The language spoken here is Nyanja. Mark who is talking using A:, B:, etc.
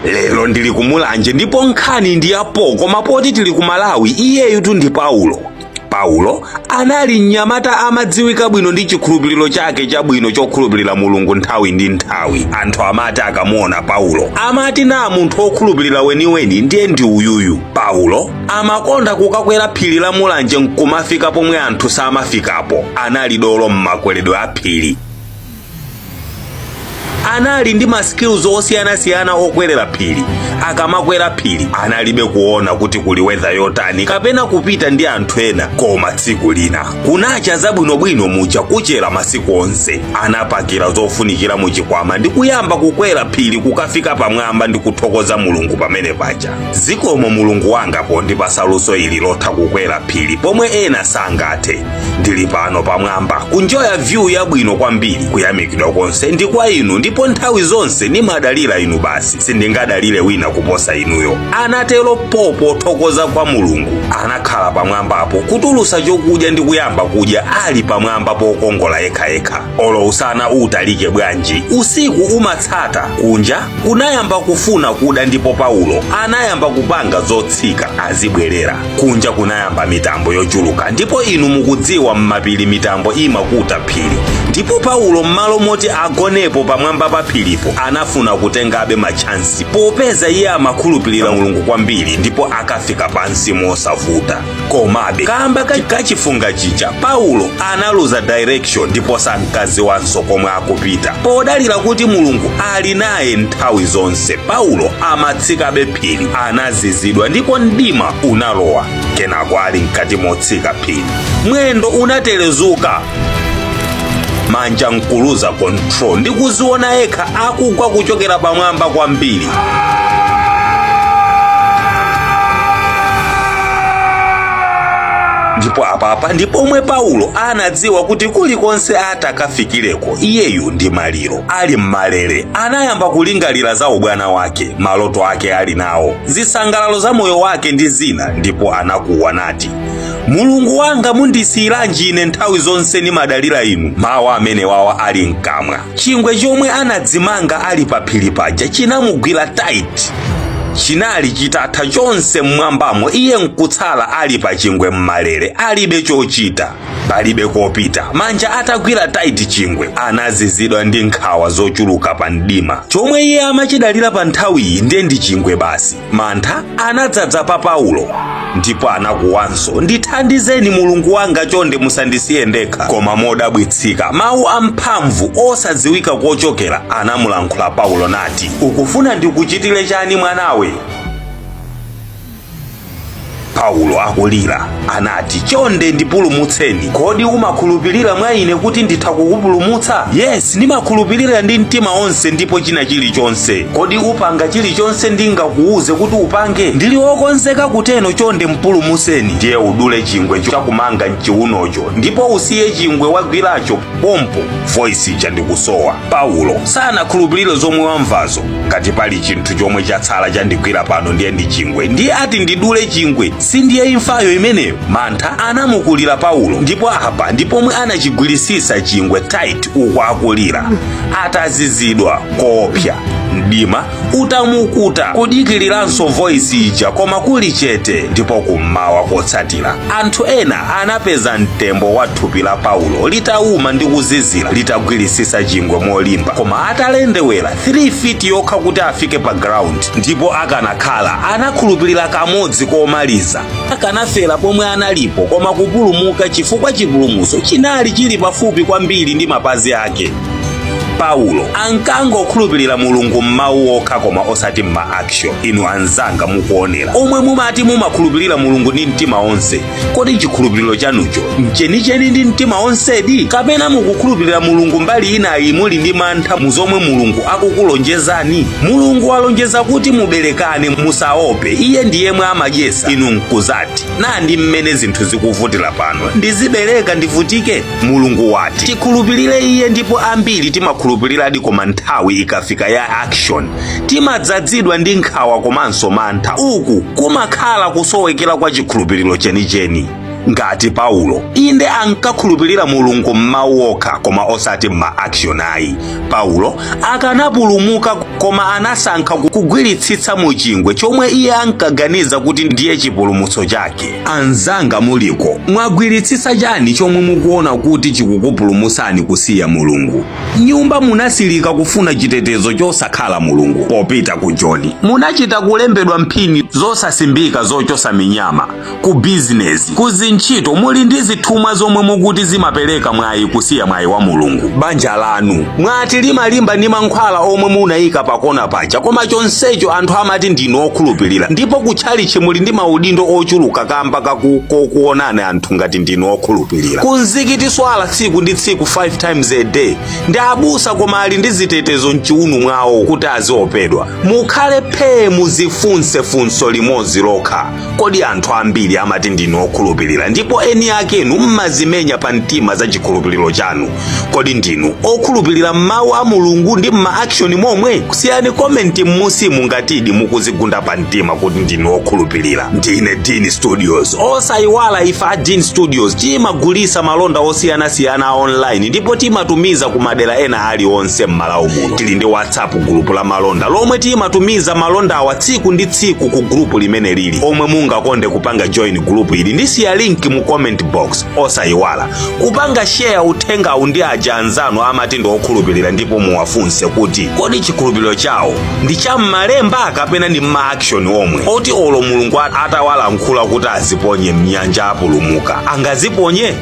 A: Lero ndili kumulanje ndipo nkhani ndi yapo, koma poti tili ku Malawi, iyeyu ndi Paulo. Paulo anali mnyamata amadziwika bwino ndi chikhulupiriro chake chabwino chokhulupirira Mulungu nthawi ndi nthawi. Anthu amati akamuona Paulo amati, na munthu wokhulupirira weniweni ndiye ndi uyuyu. Paulo amakonda kukakwera phiri la Mulanje nkumafika pomwe anthu samafikapo. Anali dolo mmakweredwe a phiri, anali ndi ma skills osiyanasiyana okwerera phiri. Akamakwera phiri analibe kuona kuti kuli weather yotani kapena kupita ndi anthu ena. Koma tsiku lina kunacha zabwinobwino muja kuchera masiku onse, anapakira zofunikira muchikwama ndi kuyamba kukwera phiri kukafika pamwamba ndi kuthokoza Mulungu pamene paja. "Zikomo Mulungu wanga pondipasa luso ili lotha kukwera phiri pomwe ena sangathe. Ndili pano pamwamba kunjoya view yabwino kwambiri. Kuyamikidwa konse ndi kwa inu, ndipo nthawi zonse nimadalira inu basi, sindingadalire wina kuposa inuyo," anatero pothokoza kwa Mulungu. Anakhala pamwambapo kutulusa chokudya ndi kuyamba kudya ali pamwamba pokongola yekhayekha. Olo usana utalike bwanji, usiku umatsata. Kunja kunayamba kufuna kuda ndipo Paulo anayamba kupanga zotsika azibwerera. Kunja kunayamba mitambo yochuluka, ndipo inu mukudziwa m'mapiri mitambo imakuta phiri. Ndipo Paulo, m'malo moti agonepo pamwamba pa phiripo, anafuna kutengabe machansi popeza iye amakhulupirira Mulungu kwambiri ndipo akafika pansi mosavuta. Komabe kamba kachifunga chija, Paulo analuza direction ndipo sankaziwanso komwe akupita. Podalira kuti Mulungu ali naye nthawi zonse, Paulo amatsikabe phiri. Anazizidwa ndipo mdima unalowa. Kenako ali mkati motsika phiri, mwendo unatelezuka, manja nkuluza control ndi kuziona yekha akugwa kuchokera pamwamba kwambiri. Ndipo apapa ndi pomwe Paulo anadziwa kuti kulikonse atakafikireko iyeyu ndi maliro. Ali mmalere anayamba kulingalira za ubwana wake, maloto ake ali nawo, zisangalalo za moyo wake ndi zina, ndipo anakuwa nati, "Mulungu wanga, mundisiyiranji ine? Nthawi zonse nimadalira inu." Mawu amene wawa ali mkamwa, chingwe chomwe anadzimanga ali pa phiri paja chinamugwira tight. Chinali chitatha chonse mmwambamo, iye nkutsala ali pa chingwe mmalere, alibe chochita, palibe kopita, manja atagwira tight chingwe. Anazizidwa ndi nkhawa zochuluka pa mdima. Chomwe iye amachidalira pa nthawiyi ndiye ndi chingwe basi. Mantha anadzadza pa Paulo ndipo anakuwanso, "Ndithandizeni Mulungu wanga, chonde musandisiye ndekha." Koma modabwitsika, mawu amphamvu osadziwika kochokera anamulankhula Paulo nati, "Ukufuna ndikuchitire chani, mwanawe?" Paulo akulira anati, "Chonde ndipulumutseni." "Kodi umakhulupirira mwa ine kuti nditha kukupulumutsa?" "Yes, ndimakhulupirira ndi mtima onse ndipo china chilichonse." "Kodi upanga chilichonse ndingakuuze kuti upange?" "Ndili wokonzeka kuteno, chonde mpulumutseni." "Ndiye udule chingwe chakumanga mchiunocho ndipo usiye chingwe wagwiracho pompo." Voice ija ndikusowa. Paulo sanakhulupirire zomwe wamvazo. Ngati pali chinthu chomwe chatsala chandigwira pano ndiye ndi chingwe, ndiye ati ndidule chingwe, sindiye imfayo imeneyo? Mantha anamukulira Paulo, ndipo apa ndi pomwe anachigwirisisa chingwe tight uku akulira, atazizidwa koopsa, mdima utamukuta, kudikiriranso voice ija koma kuli chete. Ndipo kummawa kotsatira anthu ena anapeza mtembo wa thupi la Paulo litauma ndi kuzizira, litagwirisisa chingwe molimba, koma atalendewera 3 feet yokha kuti afike pa ground. Ndipo akanakhala anakhulupirira kamodzi komaliza, akanafera pomwe analipo, koma kupulumuka chifukwa chipulumutso chinali chili pafupi kwambiri ndi mapazi ake. Paulo ankangokhulupirira Mulungu m'mawu okha koma osati m'ma action. Inu anzanga mukuonera, omwe mumati mumakhulupirira Mulungu ndi mtima onse, kodi chikhulupiriro chanucho nchenicheni ndi mtima onsedi, kapena mukukhulupirira Mulungu mbali inayi muli ndi mantha mu zomwe Mulungu akukulonjezani? Mulungu walonjeza kuti muberekane, musaope, iye ndi yemwe amadyesa. Inu nkuzati, "Nandi mmene zinthu zikuvutira pano, ndizibereka ndivutike?" Mulungu wati tikhulupirire iye, ndipo ambiri timakhulupiriradi, koma nthawi ikafika ya action timadzadzidwa ndi nkhawa komanso mantha. Uku kumakhala kusowekera kwa chikhulupiriro chenicheni. Ngati Paulo, inde ankakhulupirira Mulungu m'mawu okha koma osati m'ma action ayi. Paulo akanapulumuka, koma anasankha kugwiritsitsa mu chingwe chomwe iye ankaganiza kuti ndiye chipulumutso chake. Anzanga, muliko mwagwiritsitsa chani chomwe mukuona kuti chikukupulumutsani kusiya Mulungu? Nyumba munasilika kufuna chitetezo chosakhala Mulungu. Popita ku Joni munachita kulembedwa mphini zosasimbika zochosa minyama. Ku bizinesi, ku zintchito, muli ndi zithumwa zomwe mukuti zimapereka mwayi kusiya mwayi wa Mulungu. Banja lanu mwati limalimba ndi mankhwala omwe munayika pakona paja, koma chonsecho anthu amati ndinu okhulupirira, ndipo kutchalichi muli ndi maudindo ochuluka kamba kokuonani anthu ngati ndinu okhulupirira. Ku mzikiti swala tsiku ndi tsiku, 5 times a day, ndi abusa, koma ali ndi zitetezo mchiunu mwawo kuti aziopedwa. Mukhale phee, muzifunse funso limodzi lokha: kodi anthu ambiri amati ndinu okhulupirira ndipo eni akenu mmazimenya pa mtima za chikhulupiriro chanu? Kodi ndinu okhulupirira m'mawu a Mulungu ndi m'ma action momwe? Kusiyani comment m'musimu ngatidi mukuzigunda pa mtima kuti ndinu okhulupirira. Ndine Dean Studios. Osayiwala, ife a Dean Studios timagulisa malonda osiyanasiyana a online ndipo timatumiza ku madera ena aliwonse m'Malawi muno. Tili ndi WhatsApp group la malonda lomwe timatumiza malondawa tsiku ndi tsiku ku group limene lili. Omwe mungakonde kupanga join group ili, ndisiya link mu comment box. Osayiwala kupanga share uthengawu ndi aja anzanu amati ndi okhulupirira, ndipo muwafunse kuti kodi chikhulupiriro chawo ndi cha m'malemba kapena ndi m'ma action omwe, oti olo Mulungu atawalankhula kuti aziponye mnyanja apulumuka, angaziponye?